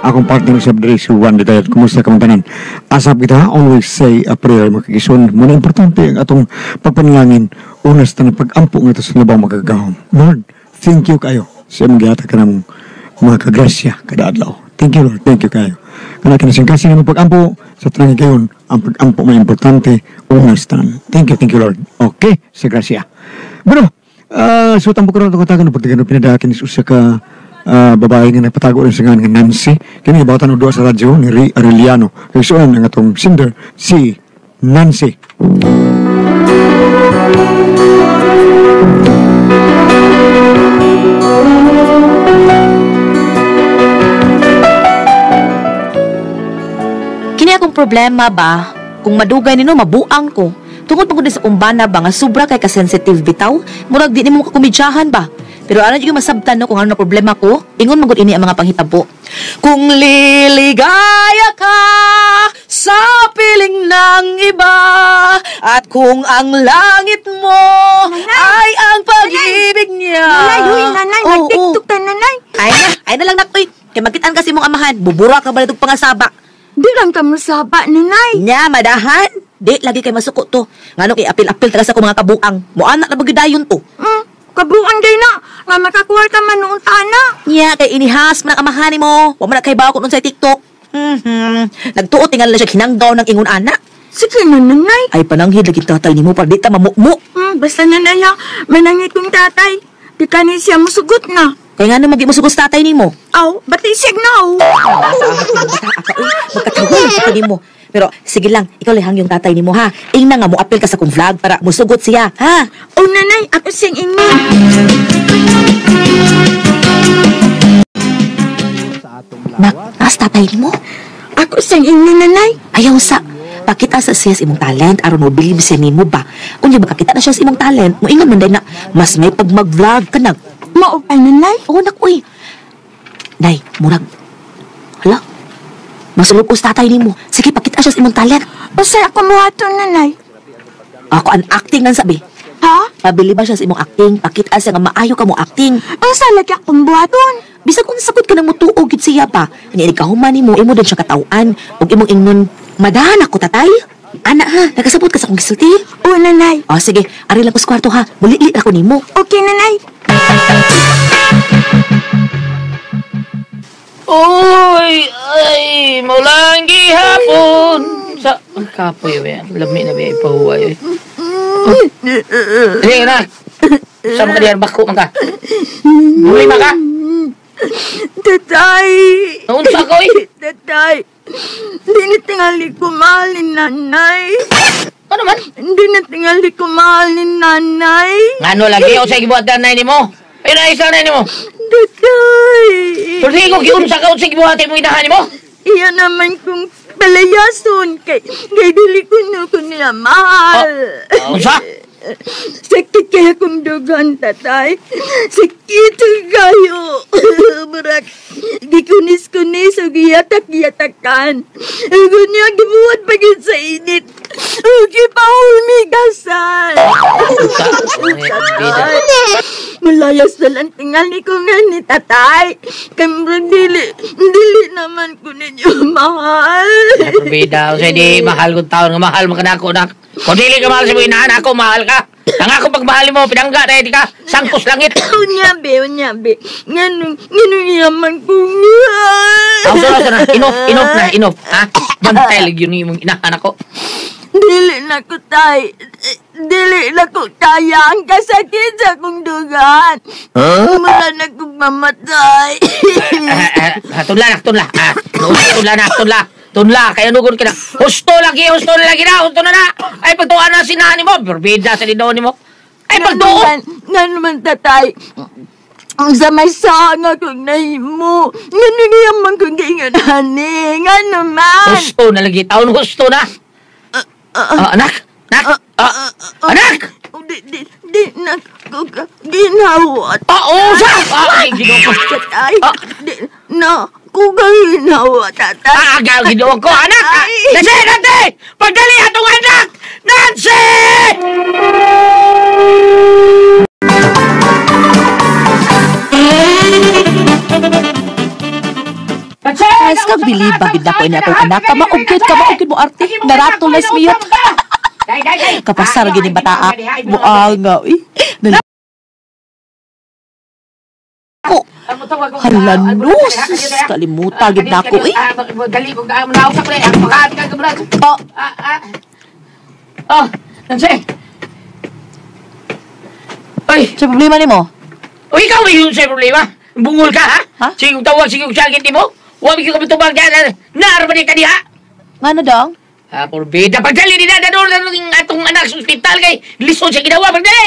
Akong partner sa diri si Juan Ditayat. Kumusta ka man tanan? Asap kita, always say a prayer mga kaigsoon. Muna importante ang atong pagpanalangin. Una sa tanang pag-ampo nga ito sa labang magagahom. Lord, thank you kayo sa imong gihatag kanamong mga kagrasya kada adlaw. Thank you Lord, thank you kayo. Kana kinasingkasing ang pag-ampo sa tanang higayon, ang pag-ampo may importante una sa tanan. Thank you Lord. Okay, sa grasya. Bueno, so tampo karon ko tagan pagtagan pinadakin is usa ka babae nga nagpatago rin sa nga Nancy. Kini gibawatan og duha sa radyo ni Ray Arellano. Kay ang atong singer si Nancy. Kini akong problema ba? Kung madugay nino mabuang ko. Tungod pagod sa kumbana ba nga sobra kay ka-sensitive bitaw, murag di nimo kakomedyahan ba. Pero ano yung masabtan no kung ano na problema ko? Ingon magud ini ang mga panghitabo. Kung liligaya ka sa piling ng iba, at kung ang langit mo nanay, ay ang pag-ibig niya. Nanay, uy, nanay, nag-TikTok ta, nanay. Ay na lang nakoy. Kay magkitaan kasi mong amahan, bubura ka ba nitong pangasaba? Di lang ka masaba, nanay. Nya, madahan. Di, lagi kay masuko to. Ngano kay apil-apil talaga sa kong mga kabuang. Muanak na bagyudayon to. Kabuang day na. Nga makakuha ka man noong tana. Nya, kay inihas man ang amahan mo. Wa man na kay bawo kung sa TikTok. Nagtuot tingal na siya hinanggaw ng ingon ana. Sige na, nanay. Ay, pananghid lagi tatay nimo para di ta mamukmo. Basta nanay ha, manangit kong tatay. Di ka ni siya musugot na. Kaya nga naman musugot sa tatay nimo. Aw, batisig na aw. Magkatawag ka nimo. Pero sige lang, ikaw lihang yung tatay nimo ha. Ingna nga mo apil ka sa kong vlog para musugot siya, ha? Oh, nanay, ako siyang ingin. Nak, as tatay nimo? Ako siyang ingin, nanay. Ayaw sa. Pakita sa siya sa imong talent aron mo believe siya nimo ba. Unya makakita na siya sa imong talent, mo ingon man day na mas may pag mag-vlog ka nag. Mao pa nanay? Oo, nak, uy. Nay, murag. Hala. Masulog ko sa tatay nimo. Sige, pakita siya sa imong talent. Usa ako muhaton, nanay. Ako ang acting ang sabi. Ha? Pabili ba siya sa imong acting? Pakita siya nga maayo ka mo acting. Unsa lagi akong buhaton? Bisag unsa gud ka nang mutuo gid siya pa. Ani kahuman nimo, imo din siya kataw-an ug imong ingnon, madahan ako tatay. Ana ha, nakasabot ka sa akong gisulti? Oo, nanay. O sige, ari lang ko sa kwarto ha. Mulili ako nimo. Okay, nanay. Uy, ay, maulang gihapon. Sa kapoy ba yan? Lami na ba ipahuway? Sige na. Sa mga diyan, bako man ka. Muli man ka. Tatay. Naunsa ko eh. Tatay. Hindi na tingali ko mahal ni nanay. Ano man? Hindi na tingali ko mahal ni nanay. Ngano lagi? O sa gibuhat nanay ni mo? Ayun na isa nanay ni mo. Tatay. Pero sige ko, giunsa ka, unsa gibuhat mo inahan ni mo? Iya naman kong palayason kay dili ko na ko niya mahal. Unsa? Sakit kaya kong dugan, tatay. Sakit kayo. Murak, gikunis-kunis o giyatak-yatakan. Gunya, gibuhat pa yun sa init. Gipahumigasan. Tatay, malayas na lang tingali ko nga ni tatay. Kaya dili naman ko ninyo mahal. Probida, o di mahal kong taon nga mahal makanako nak. Kung dili ka mahal sa mga inahan ako, mahal ka. Ang ako pagmahal mo, pinangga na hindi ka, sangkos langit. Unya be. Nganong yaman ko nga. Ako, na. Enough na. Ha? Bantay lagi yun yung inahan ako. Dili na ko, tay. Dili na ko kaya ang kasakit sa akong dugan. Huh? Mula na kong mamatay. Tunla na. Tunla. Tunla, kaya nugon ka na. Husto na lagi na. Ay, pagtuan na sinahan mo. Berbida sa dinoon mo. Ay, pagtuon. Nga naman, tatay. Ang sa may sanga kong nahimo. Nga naman kong kainganani. Nga naman. Husto na lagi. Taon, husto na. Anak! Anak! Di na ko ginawat. Oo, sa! Ay, ginoo ko. Tatay, di na ko ginawat, tatay. Ginoo ko, anak! Nancy! Pagdali atong anak! Nancy! Nancy! Guys, kag biliba gid nako ini akong anak. Kamaog gid mo arte. Naratol na smiyot. Kapasar gid ning bataa. Buang nga uy. Ko. Hala no, sus, kalimutan gid nako eh. Oh. Oh, Nancy. Oy, sa problema nimo? Oy, ikaw may yun sa problema. Bungol ka ha? Ha? Sige tawag, sige sakit nimo. Wa mi ka tubag diyan. Naarman ni kaniha. Ngano dong? Ah, porbida pagdali ni na dadol ang atong anak sa ospital kay lisod sa ginawa pagdali.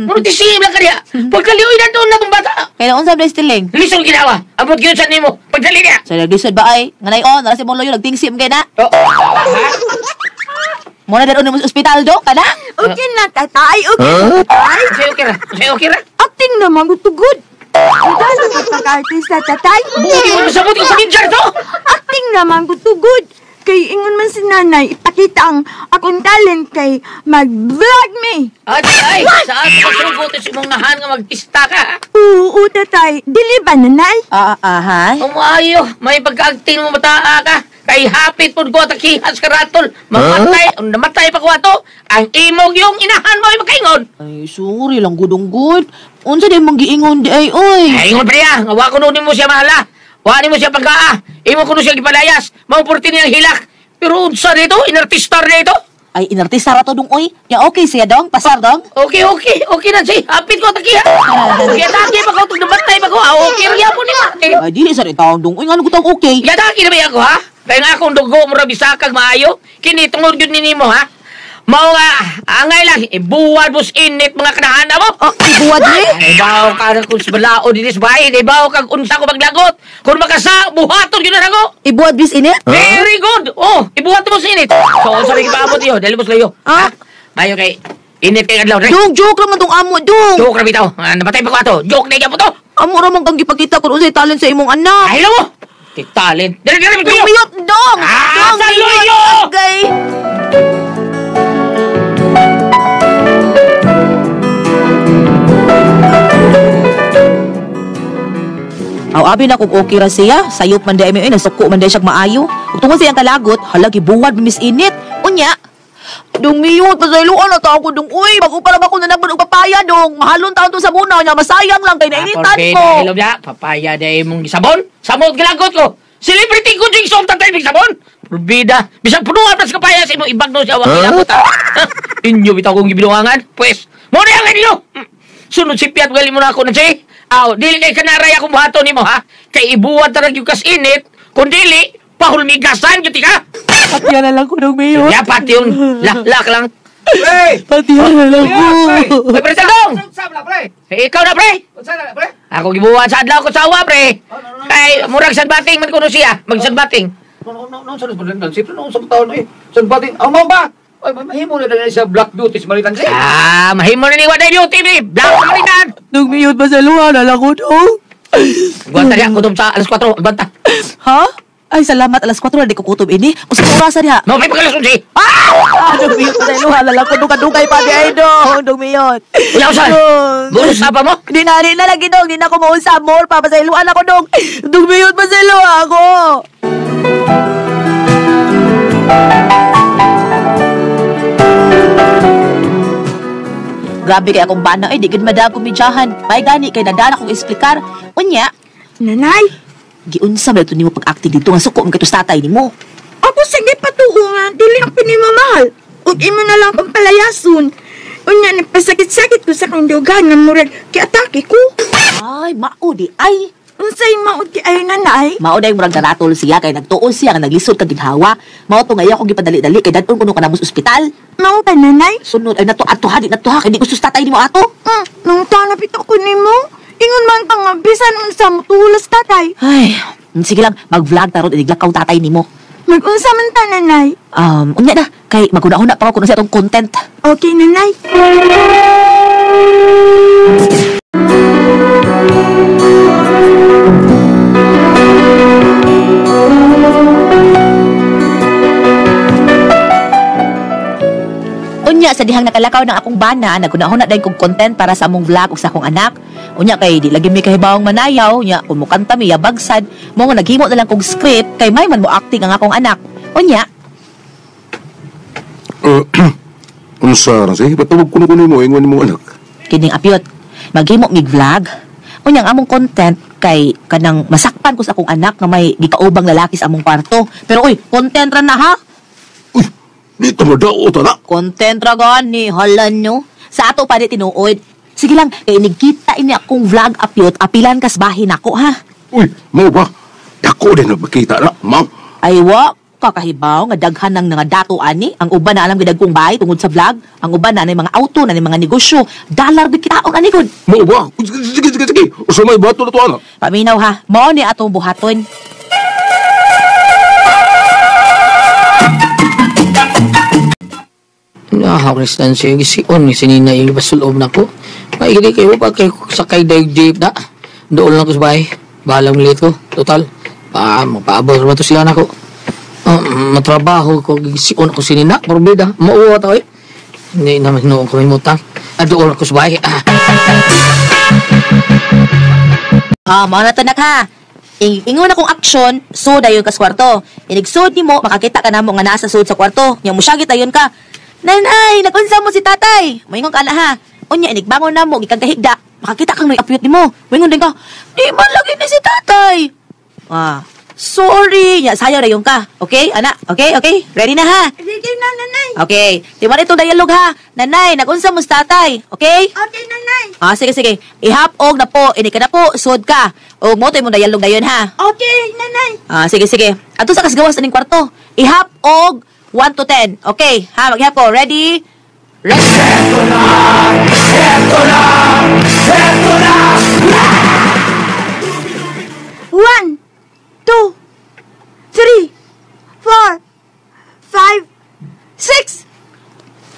Muro tisim lang kaniya. Pagdali oy dadol na tong bata. Kaya unsa ba stiling? Lisod ginawa. Abot gyud sa nimo. Pagdali niya. Sa naglisod ba ay? Nganay on, nara si mong loyo nagtingsim kay na. Oh. Mo na dadon mo sa ospital dong kana? Okay na, tatay. Okay na, tatay. Say okay ra. Say okay ra. Acting naman gutugod. Dahil sa pagka-artista, tatay. Buti mo sabot ko sa kinjar to. Acting naman gutugod. Kay ingon man si nanay, ipakita ang akong talent kay mag-vlog me. Ay, ay, saan ka sugot sa imong nahan nga magtista ka? Ha? Oo, tatay. Dili ba, nanay? Aha. Umayo, may pagka-acting mo mataa ka. Kay hapit po ko at akihas ka ratol. Mamatay, namatay pa ko ato. Ang imong yung inahan mo ay makaingon. Ay, sorry lang gudong good. Unsa di mong giingon di ay oy. Ay, ingon pa niya. Nga wa ko mo siya mahala. Wa ni mo siya pagkaa. Imo ko siya gipalayas. Maupurti niyang hilak. Pero unsa dito? Inartistar na ito? Ay, inartista ra to dong oy. Ya okay siya dong, pasar dong. Okay, okay. Okay na siya. Hapit ko takiha. Yataki pa ko itong namatay pa ko. Ah, okay rin po niya. Ay, dili sa rin taon dong. Uy, nga ko taong okay. Yataki na ba ako ha? Kaya nga akong dugo mo bisakag maayo. Kini tungod yun nini mo ha? Mao nga, angay lang, ibuwad mo sa init mga kanahana mo. Oh, ibuwad ni? Ay, ibaw ka na kung sa balao dinis bahay. Ibaw kag unsa ko maglagot. Kung makasa, buhaton yun na ako. Ibuwad bis init? Very good! Oh, ibuhat mo sa init. So, unsa may gipaabot iyo? Dali mo sa layo. Ah? Mayo kay init kay adlaw. Dong, joke raman tong amo, dong. Joke ra bitaw. Namatay pa ko ato. Joke na gyapon to. Amo ra man kang gipakita kung unsay talent sa imong anak. Ay, mo. Ti talent. Dali dali Dong, miyot, dong. Ah, Dong, sa miyot. luyo! Okay. Aw, abi na kung okay ra siya, sayop man di ay may nasuko man di siya maayo. Ug tungod sa iyang kalagot, hala gibuwad mi Miss Init. Unya, dong miyot pasayloan na ta ako dong uy, bago pa lang ako nanagman og papaya dong. Mahalon taon to sa muna nya, masayang lang kay nainitan ko. Hello ya, papaya day mong gisabon. Samot gilagot ko. Celebrity ko jing som tatay mig sabon. Probida, bisag punuan pa sa kapaya sa imong ibagno siya wa gilagot. Inyo bitaw kong gibinuangan. Pwes, mo na ang inyo. Sunod si Piat gali mo na ako na siya. Aw, dili kay kanaray akong buhaton nimo ha. Kay ibuwad ta ra gyud kas init, kun dili pahulmigasan gyud ka. Patiya na lang ko dong miyot. Ya pati yung laklak lang. Pre! Patiya na lang ko. Pre, pre, dong. Pre? Eh, ikaw na pre. Pre? Ako gibuhat sa adlaw ko sa awa pre. Kay murag sanbating man kuno siya, magsanbating. No, no, no, sa no, sa taon eh. Sanbating. Ang mao ba? Ay, mahimo na dali sa Black Beauty sa Maritan siya. Ah, mahimo na ni Waday Beauty ni Black Maritan. Dong miyot pasayloan na lang ko dong. Gwanta diha kutob sa alas 4, gwanta. Ha? Ay, salamat. Alas 4 na di ko kutob ini. Usa ka orasa diha. Mao may pagalas unsi. Ah! Dong miyot pasayloan na lang ko. Dugay-dugay pa di ay dong. Dong miyot. Wala usan. Dong. Bulos pa mo. Di na lagi dong. Di na ko mausap more pa. Pasayloan ako dong. Dong miyot pasayloan ako. Grabe kay akong bana ay di gid madag komedyahan. May gani kay nadana kong eksplikar. Unya, Nanay, giunsa man ito nimo pag-acting dito nga suko man kay tatay nimo. ako sige patuo nga, dili ako ni mamahal. Ug imo na lang akong palayason. Unya, nagpasakit-sakit ko sa akong dugan nga murag kiatake ko. Ay, mao di ay. Unsay mao di ay nanay? Mao day murag naratol siya kay nagtuo siya nga naglisod kag ginhawa. Mao to nga iya akong gipadali-dali kay dadon kuno ka namo sa ospital. Mao ba nanay? Sunod ay nato ato ha di nato ha kay di gusto sa tatay nimo ato. Nung tanapit ako nimo. Ingon man ka nga bisan unsa mo tulas tatay. Ay, sige lang mag-vlog taron iniglakaw tatay nimo. Mag-unsa man ta nanay? Unya na kay maguna-huna pa ako kuno sa atong content. Okay nanay. Unya Unya sa dihang nakalakaw ng akong bana, nagunahon na dayon kog content para sa among vlog ug sa akong anak. Unya kay di lagi mi kahibawong manayaw, unya kung mukanta mi yabagsad, mo nga naghimo na lang kog script kay may man mo acting ang akong anak. Unya, Unsa ra say? Patawag ko na kuno mo ingon nimo anak. Kining apyot, maghimo mig vlog. Unya ang among content kay kanang masakpan ko sa akong anak nga may gikaubang lalaki sa among kwarto. Pero uy, content ra na ha. Uy, dito mo daw ta na. Content ra gani, hala nyo. Sa ato pa di tinuod. Sige lang, kay nigkita ini akong vlog apyot, apilan kas bahin ako ha. Uy, mo ba? Ako din nagpakita na, ma'am. Ay wa, kakahibaw nga daghan ng nga dato ani. Ang uban na alam gid kong bahay tungod sa vlog. Ang uban na nay mga auto, na nay mga negosyo. Dollar gid kitaon ani gud. Mo ba? Sige, sige, sige. Usa may bato na to ana. Paminaw ha. Mao ni atong buhaton. Nakakristan siya, gision ni sinina yung basulob na ko. Maigili kayo pa kayo sakay dayog jeep na. Doon lang ko sa bahay. Bahalang ulit ko. Total. Mapaabot naman to sila na ko. Matrabaho ko, gision ako sinina. Porbida. Mauwa ta eh. Hindi naman noon kami mutang. Doon ako sa bahay. Mao na to nak ha. Ingon akong aksyon, sud ayon ka sa kwarto. Inigsud nimo, makakita ka namo nga nasa sud sa kwarto. Nya musyagit ayon ka. Nanay, nagunsa mo si tatay. Moingon ka na ha. Unya inigbangon namo gikan kahigda. Makakita kang may apyot nimo. Moingon din ka. Di man lagi ni si tatay. Sorry. Nya sayo na yung ka. Okay, ana? Okay, okay. Ready na ha? Ready na, nanay. Okay. Timan itong dialogue ha. Nanay, nagunsa mo si tatay. Okay? Okay, nanay. Sige, sige. Ihap og na po. Ini ka na po. Sud ka. Og mo mo dialogue dayon ha. Okay, nanay. Sige, sige. Ato sa kasgawas aning kwarto. Ihap og 1 to 10. Okay, ha, maghihap ko. Ready? Ready? Eto na! Eto na! Eto na! 1, 2, 3, 4, 5, 6.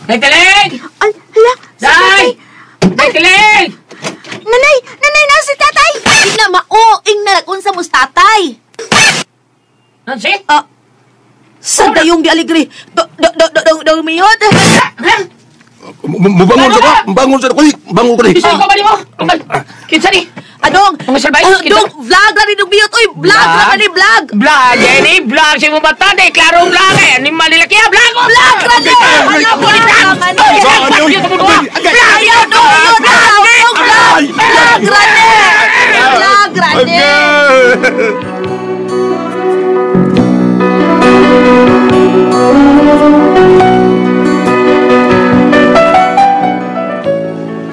Nay, Ay, hala! Si Day! tatay! Nay, Nanay! Nanay, na si tatay! Ing na mao! Ing na nagunsa mo sa tatay! Nancy? Sa dayong di aligri! Do miyot! Mubangon sa ka, bangon sa ko, bangon ko ni. Kinsa ko ba nimo? Kinsa ni? Adong! Mga salbay, kinsa? Dong! Vlog ra ni dong miyot! Uy! Vlog ra ni vlog! Vlog, eh, vlog si mo mata, de klaro vlog eh. Ni malilaki ah, vlog. Vlog ra ni! Ano vlog ra ni? Ayaw do! Vlog! Vlog ra ni! Vlog ra ni!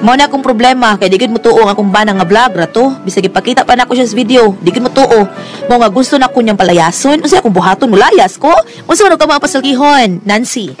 Mao na akong problema kay di gid mo tuo ang akong bana nga vlog ra to. Bisag ipakita pa nako siya sa video, di gid mo tuo. Mao nga gusto na ko niyang palayason. Unsa akong buhaton mo layas ko? Unsa man ka mga pasulgihon, Nancy?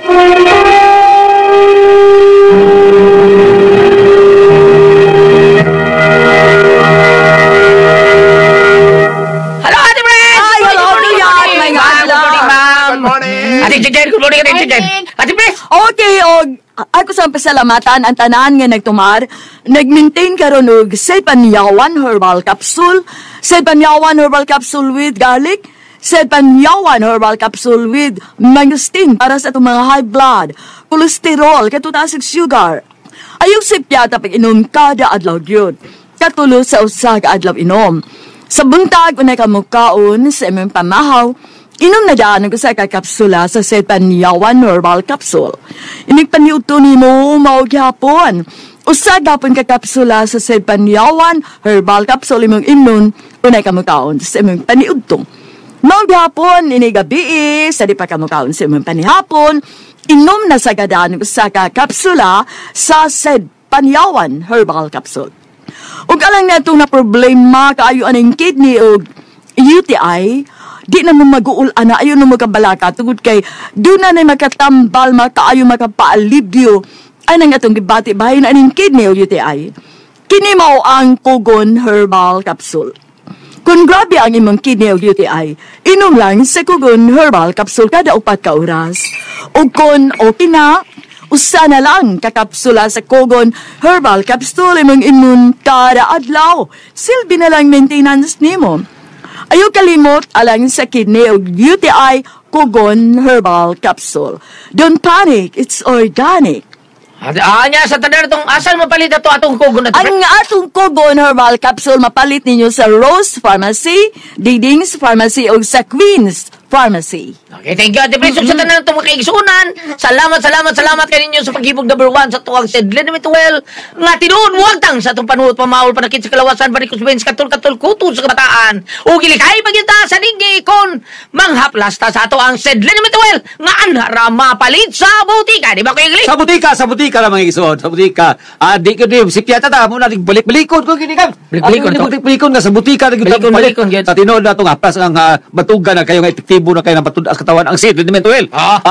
Hello, Ate Fred! Ay, hello, Rian. May Good morning, ma'am. Good morning. Ate Chichen, good morning, Ate Chichen. Ate Fred! Okay, og ako sa pasalamatan ang tanan nga nagtumar, nag-maintain karon og Sepanyawan Herbal Capsule, Sepanyawan Herbal Capsule with garlic, Sepanyawan Herbal Capsule with mangosteen para sa atong mga high blood, cholesterol, katutaas og sugar. Ayaw sipyata pag inom kada adlaw gyud. Katulo sa usa ka adlaw inom. Sa buntag unay ka mukaon sa imong pamahaw, inom na daan ang usa ka kapsula sa Sepanyawan Herbal Capsule. Inig paniudto nimo mao gihapon. Usa gapon ka kapsula sa Sepanyawan Herbal Capsule imong imnon unay ka mukaon sa imong paniudto. Mao gihapon ini gabi sa di pa ka mukaon sa imong panihapon, inom na sa gadaan ang usa ka kapsula sa Sepanyawan Herbal Capsule. Ug alang natong na problema kaayo aning kidney og UTI, di na mo mag-uul ana, ayo na mo kabalaka tungod kay do na na makatambal makaayo makapaalibyo anang atong gibati bahin aning kidney og UTI. Kini mao ang Kugon Herbal Capsule. Kung grabe ang imong kidney og UTI, inom lang sa Kugon Herbal Capsule kada 4 ka oras. Ug kung okay na, usa na lang kakapsula sa Kugon Herbal Capsule imong imun kada adlaw. Silbi na lang maintenance nimo. Ayaw kalimot alang sa kidney og UTI Kugon Herbal Capsule. Don't panic, it's organic. Nya sa tanan tong asan mapalit ato atong kugon na? Ang atong Kogon Herbal Capsule mapalit ninyo sa Rose Pharmacy, Didings Pharmacy o sa Queen's Pharmacy. Okay, thank you, Ate Pres. Sa tanan itong mga kaigsunan, salamat, salamat, salamat kaninyo sa paghibog number 1 sa tuwang Sedlen Mituel. Nga tinuon, muwagtang sa itong panuot, pamaol, panakit sa kalawasan, barikus bens, katul-katul, kuto sa kabataan. O gilikay pagyunta sa ninggi kon manghaplasta sa ato ang Sedlen Mituel. Nga anhara mapalit sa butika. Di ba, Kuya Gli? Sa butika lang mga igsoon, sa butika. Di ko di sipyata ta mo na balik-balikon ko gini kam. Balik-balikon to. Balik-balikon nga sa butika na gyud Balikon, palit. balikon, gyud. Sa tinuod na itong haplas ang batugan na kayo nga epektibo na kayo ng patud-as katawan ang seed liniment oil.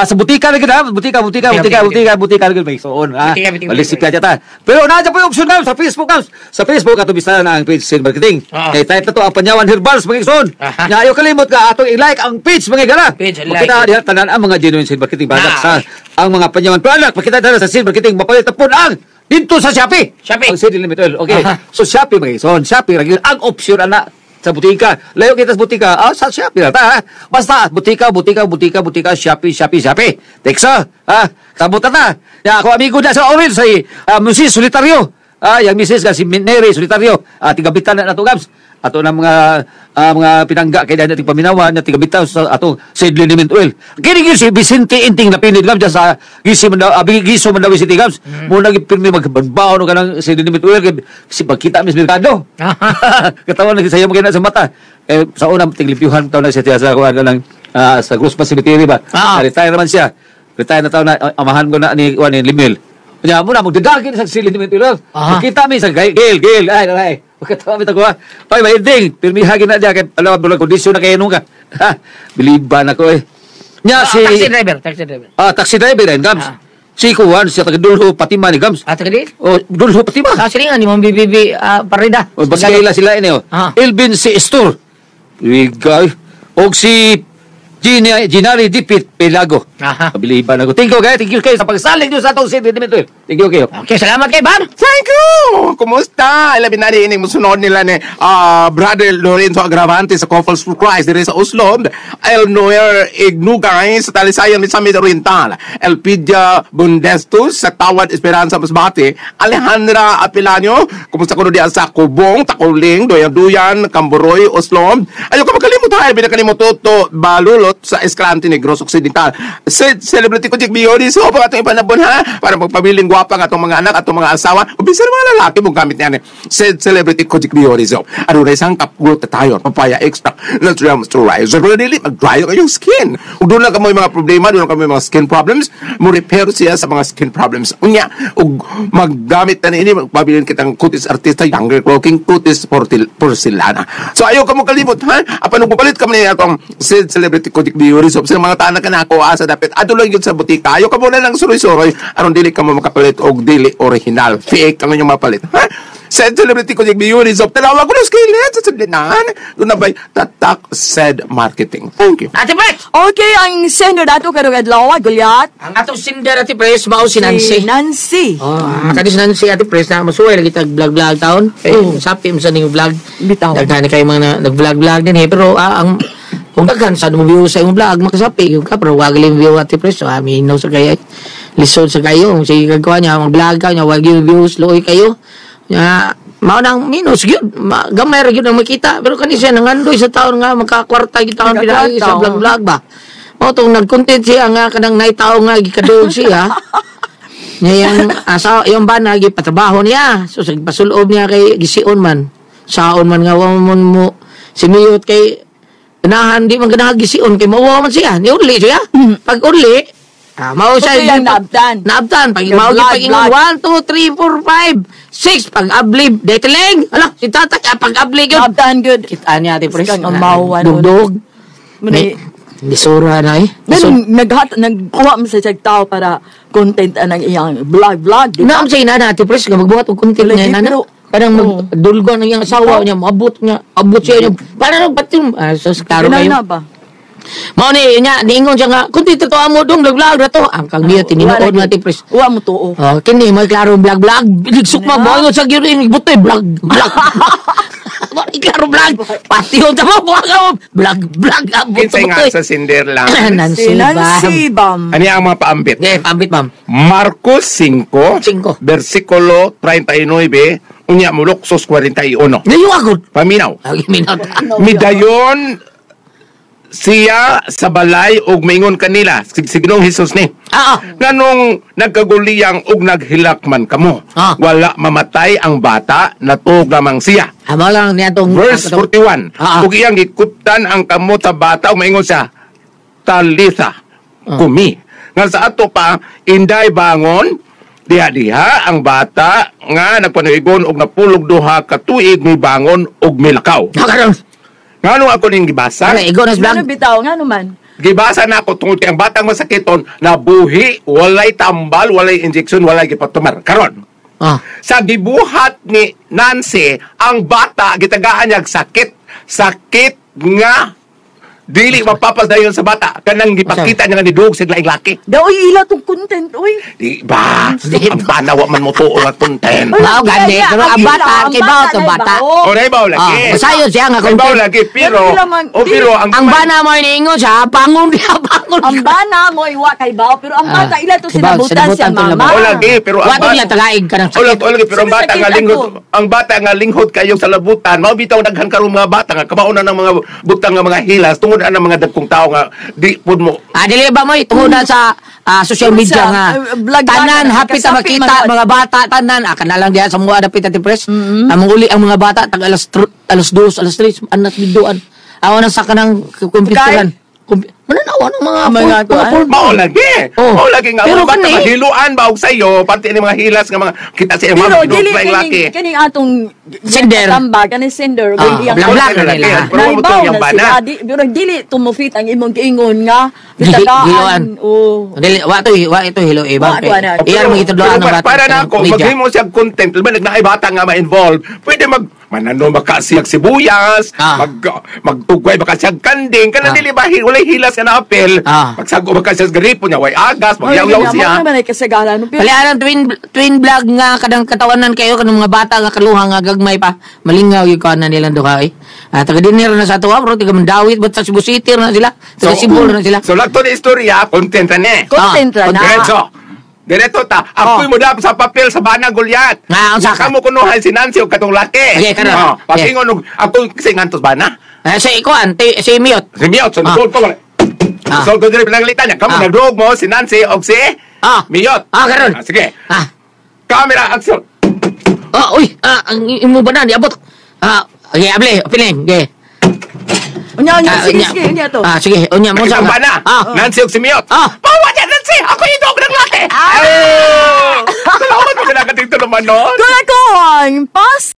Sa butika na gyud ha, butika, butika, Butika, butika, butika. butika, butika na gyud mga igsoon. Butika, butika, Balik butika. sipyata ta. Pero naa po yung option kam sa Facebook kam. Sa Facebook ato bisan na ang page Seed Marketing. Kay type na to ang Panyawan Herbals mga igsoon. Nya ayo kalimot ka atong i-like ang page mga igala. Page, like. Makita diha tanan ang mga genuine seed marketing products Na. ha. Ang mga Panyawan product makita tanan sa seed marketing mapalit na pud ang dito sa Shopee. Shopee. Ang seed limit oil. Okay. So Shopee mga igsoon, Shopee ra gyud ang option ana sa butika. Layo kita sa butika. Sa Shopee na ta. Ha? Basta butika, butika, butika, butika, Shopee, Shopee, Shopee. Teksa, ha? Sabot na ta. Ya, ako amigo na sa Orel sa Mrs. Solitario. Yang Mrs. ka si Neri Solitario. Tigabitan na nato gabs. Ato na mga mga pinangga kay dahil nating paminawan na tigabitan sa ato seed liniment oil. Kini gyud si Vicente Inting na pinid gabs sa Gisi Mandawi, Giso Mandawi City gabs. Mo nagi pirmi magbanbaon og kanang seed liniment oil kay si pagkita mis merkado. Katawan lagi sayo magina sa mata. Eh, sa una tiglimpyuhan taon na siya sa kuan kanang sa Grossman Cemetery ba. Retire naman siya. Retire na taon na amahan ko na ni kuan ni Limil. Nya mo na magdadagin sa seed liniment oil. Makita mi sa Gail, Gail, ay ay. Pagkatawa mi taguha. Ay, mainding. Pirmihagin na diya kay alam mo kondisyon na kayo nung ka. Biliban ako eh. Nya si Taxi driver, taxi driver. Taxi driver rin, Gams. Si Kuan, siya taga Dulho Patima ni Gams. Taga di? Oh, Dulho Patima. Sila nga ni Ma'am BBB Parida. O, basta kaila sila ini oh. Elvin si Estor. Wigay. Og si Ginari Dipit Pelago. Pabiliban ako. Thank you guys. Thank you kayo sa pagsalig niyo sa atong City Dimitri. Thank you kayo. Okay, salamat kay Bam. Thank you! Kumusta? Ilabi na ining musunod nila ni Brother Lorenzo Agravante sa Couples for Christ dire sa Oslo, El Noer Ignugay sa Talisayan, Misamis Oriental, Elpidia Bundestus sa Tawad Esperanza Masbate, Alejandra Apilanio, kumusta kuno diya sa Kubong, Takuling, Duyan-Duyan, Camburoy, Oslo. Ayaw ka makalimot ha, pinakalimot Toto Balulot sa Escalante Negros Occidental. Celebrity ko Jig Biori, so pag atong ipanabon ha, para magpabiling gwapa ang atong mga anak, atong mga asawa, o bisan mga lalaki mong gamit niyan eh. Said Celebrity Kojic Biori so. Ano na isang glutathione, papaya extract, natural moisturizer, pero dili mag-dry ang iyong skin. Ug doon lang kamo mga problema, doon lang kamo mga skin problems, mo repair siya sa mga skin problems. Unya, ug maggamit na niini, magpabilin kitang kutis artista, younger cloaking, kutis porcelana. So ayaw ka mo kalimot ha, apan ug palit kami niya atong Said Celebrity Kojic Biori so. Sa mga tanak na ako asa dapat adto lang yun sa butika. Ayaw ka muna lang suroy-suroy aron dili ka mo makapalit og dili original. Fake ang inyong mapalit. Ha? Said Celebrity Kojic Biori so. Tanawa ko na skill sa sidlinan. Doon na ba'y Tatak Said Marketing. Thank you. Ate Pres! Okay, ang sender dato karong adlaw, Goliath. Ang atong sender, Ate Pres, mao si Nancy. Si Nancy. Oh, kani si Nancy, Ate Pres, na masuway lagi tag vlog-vlog taon. Eh, sapi mo sa ning vlog. Bitaw. Daghan kayo mga nag-vlog-vlog din eh. Pero ang kung daghan sa mo view sa imong vlog, makasapi yung ka, pero wag lang view Ate Pres. So, amin sa kaya. Lisod sa kayo. Sige kagawa niya, mag-vlog ka niya, wag yung views, luoy kayo. Nya, mao nang minus gyud, gamay ra gyud ang makita. Pero kani siya nangandoy sa taon nga makakwarta gyud taon pinaagi sa vlog-vlog ba. Mao tong nag-content siya nga kanang nay tawo nga gikaduog siya. Nya yang asawa, yung bana gipatrabaho niya. So sa pasulob niya kay gision man. Saon man nga wa man mo simiyot kay ganahan di man ganahan gision kay mauwa man siya. Ni uli siya. Pag uli, mao siya Okay, ang naabtan. Naabtan pag Yung mao vlog, gyud pag vlog. 1 2 3 4 5 6 pag ablib deteleng. Ala si tatay pag abli gyud. Naabtan good. Kita niya Ate Pres. Kang amawan. Dugdog. Muna, Lisura na eh. Then, nagkuha mo sa siyang tao para content anang iyang vlog-vlog. Di ba? Naam sa ina na Ate Pres nga magbuhat og content Lagi, niya nana. pero- Kanang magdulgo ng iyang asawa niya, maabot niya, abot siya niya. Para nang pati so klaro Ganun kayo. na ba? Mao ni nya niingon siya nga content to amo dong vlog na to. Ang kang niya tinuod nga Ate Pres. Wa mo tuo. Oh, kini may klaro vlog vlog. Ligsok ma bayo sa gyud ini butoy vlog vlog. Klaro vlog. Pati yung tama buha ka mo. Vlog vlog ang Kinsay nga sa sinder lang. Nancy Si Nancy Bam. Bam. Ani ang mga paambit? Okay, paambit ma'am. Marcos 5, 5. versikulo 39, unya muluksos 41. Ngayon ako. Paminaw. Ay, minaw. Midayon siya sa balay ug maingon kanila si Ginoong Hesus ni. Nganong nagkaguliyang ug naghilak man kamo. Wala mamatay ang bata, natuog lamang siya. Amo lang niya tong Verse 41. Ug iyang gikuptan ang kamot sa bata ug maingon siya, Talitha kumi. Nga sa ato pa inday bangon diha-diha ang bata nga nagpanuigon og napulog duha ka tuig mibangon ug milakaw. Karon. Ngano ako ning gibasa? Ano, igo na Ngano bitaw, ngano man? Gibasa na ako tungod kay ang batang masakiton nabuhi, walay tambal, walay injection, walay gipatumar. Karon. Sa gibuhat ni Nancy, ang bata gitagaan niya sakit, sakit nga dili mapapasdayon sa bata kanang gipakita niya nga nidug sa laing laki. Daw oy ila tong content oy. Di ba? Ang bana wa man mo tuo nga content. Mao gani pero ang bata kay bao to bata. O nay bao lagi. Masayon siya nga Kay bao content. lagi pero o pero ang bana mo iniingon siya pangon diha pangon. Ang bana mo iwa kay bao pero ang bata ila to sinabutan siya mama. O lagi pero ang bata tagaig ka ng sakit. O lagi pero ang bata nga linghod, ang bata nga linghod kayo sa labutan. Mao bitaw daghan karon mga bata nga kabaon na ng mga butang nga mga hilas tungod ana mga dagkong tao nga di pud mo. Dili ba moy tungod na sa social media nga tanan hapit ta makita mga bata tanan kana lang diha sa mga dapit ati press. Among uli ang mga bata tag alas 2, alas 3 anas biduan. Awa na sa kanang kumpitan. Mananawa ng mga mao lagi. Mao lagi nga mga bata mahiluan ba og sayo pati ni mga hilas nga mga kita sa imong pero dili kaning kaning atong sender tambag kaning sender blang na nila. Pero yung bana pero dili tumufit ang imong giingon nga bitagaan o dili wa to wa ito hilo iba iyang mga itudloan ng bata para na ako maghimo siya content ba nagnaay bata nga ma-involve pwede mag manano baka siyag sibuyas magtugway baka siyag kanding kanang dili ba walay hilas nga naapil pagsago baka siya gripo niya way agas magyawyaw siya. Bali twin vlog nga kadang katawanan kayo kanang mga bata nga kaluha nga gagmay pa malingaw yung kanan nilang duha eh. Taga dinner na sa tuwa bro taga Mandawit but sa Cebu City na sila taga Cebu na sila. So lagto ni istorya content na ni. Content na. Diretso. Diretso ta. Ako'y mo sa papel sa bana Goliath. Nga unsa ka? Kamo kunuhay si Nancy og katong laki. Okay, karon. Pagingon og ako kasi ngantos bana. Si ikuan, si Miot. Si Miot, so nagsulod ko. So ko diri pinanglitan niya. Kamo nagduog mo si Nancy og si Miot. Karon. Sige. Camera action. Uy, ang imo bana niabot. Okay, able, opening. Okay. Unya, unya, sige, sige, unya to. Sige, unya mo sa bana. Nancy og si Miot. Pawa niya, Nancy! Ako yung dog ng laki! Salamat mo kinakatingto naman nun. Kung ako ang pas